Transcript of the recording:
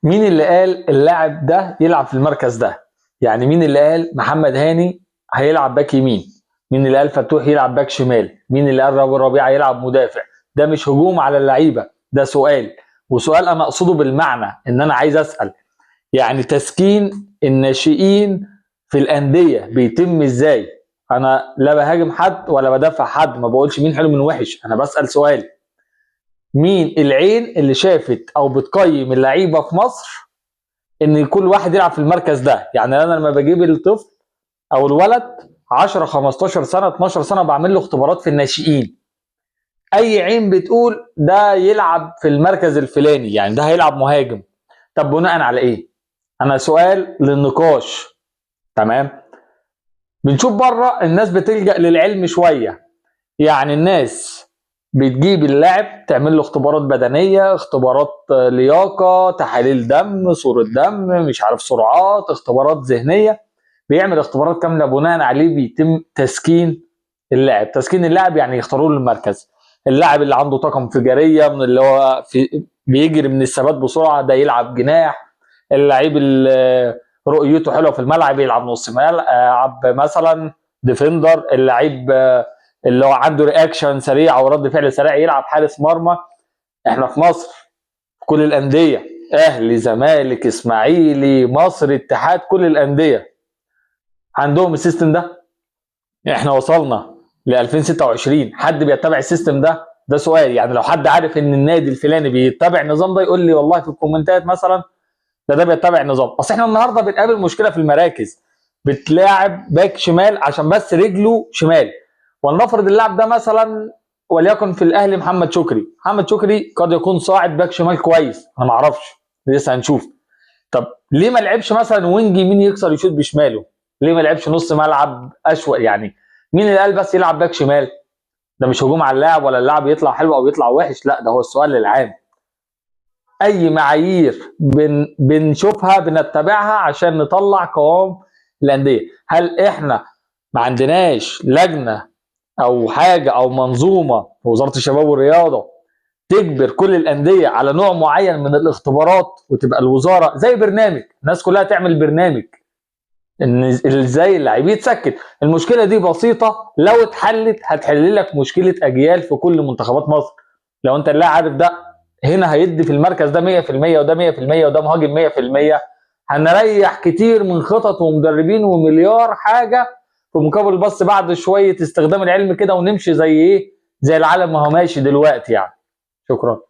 مين اللي قال اللاعب ده يلعب في المركز ده؟ يعني مين اللي قال محمد هاني هيلعب باك يمين؟ مين اللي قال فتوح يلعب باك شمال؟ مين اللي قال ربيعة يلعب مدافع؟ ده مش هجوم على اللعيبة، ده سؤال، وسؤال انا اقصده بالمعنى ان انا عايز اسال، يعني تسكين الناشئين في الاندية بيتم ازاي؟ انا لا بهاجم حد ولا بدافع حد، ما بقولش مين حلو من وحش، انا بسال سؤال: مين العين اللي شافت او بتقيم اللعيبة في مصر ان كل واحد يلعب في المركز ده؟ يعني انا لما بجيب الطفل او الولد 10 15 سنة 12 سنة بعمل له اختبارات في الناشئين، اي عين بتقول ده يلعب في المركز الفلاني، يعني ده هيلعب مهاجم؟ طب بناء على ايه؟ انا سؤال للنقاش. تمام؟ بنشوف بره الناس بتلجأ للعلم شوية، يعني الناس بتجيب اللاعب تعمل له اختبارات بدنية، اختبارات لياقه، تحاليل دم، صوره دم، مش عارف سرعات، اختبارات ذهنية، بيعمل اختبارات كاملة بناء عليه بيتم تسكين اللاعب. تسكين اللاعب يعني يختاروا له المركز. اللاعب اللي عنده طاقة انفجاريه من اللي هو في بيجري من الثبات بسرعة ده يلعب جناح، اللعيب اللي رؤيته حلوة في الملعب يلعب نص ملعب مثلا defender، اللعيب اللي هو عنده reaction سريع او رد فعل سريع يلعب حارس مرمى. احنا في مصر في كل الاندية، اهلي زمالك اسماعيلي مصر اتحاد، كل الاندية عندهم ال system ده. احنا وصلنا ل 2026 حد بيتبع ال system ده؟ ده سؤال، يعني لو حد عارف ان النادي الفلاني بيتبع النظام ده يقول لي والله في الكومنتات مثلا ده بيتبع النظام. اصل احنا النهارده بنقابل مشكلة في المراكز، بتلاعب باك شمال عشان بس رجله شمال، ولنفرض اللاعب ده مثلا وليكن في الاهلي محمد شكري، محمد شكري قد يكون صاعد باك شمال كويس، انا ما اعرفش لسه هنشوف. طب ليه ما لعبش مثلا wing يمين يكسر يشوط بشماله؟ ليه ما لعبش نص ملعب اشول؟ يعني مين اللي قال بس يلعب باك شمال؟ ده مش هجوم على اللاعب ولا اللاعب يطلع حلو او يطلع وحش، لا ده هو السؤال العام. اي معايير بنشوفها بنتبعها عشان نطلع قوام الاندية؟ هل احنا ما عندناش لجنة او حاجة او منظومة في وزارة الشباب والرياضة تجبر كل الاندية على نوع معين من الاختبارات، وتبقى الوزارة زي برنامج، الناس كلها تعمل برنامج ان ازاي اللعيب يتسكت؟ المشكلة دي بسيطة، لو اتحلت هتحل لك مشكلة اجيال في كل منتخبات مصر. لو انت اللاعب عارف ده هنا هيدي في المركز ده 100% وده 100% وده مهاجم 100%، هنريح كتير من خطط ومدربين ومليار حاجة في مقابل بس بعد شوية استخدام العلم كده، ونمشي زي ايه، زي العالم ما هو ماشي دلوقتي يعني. شكرا.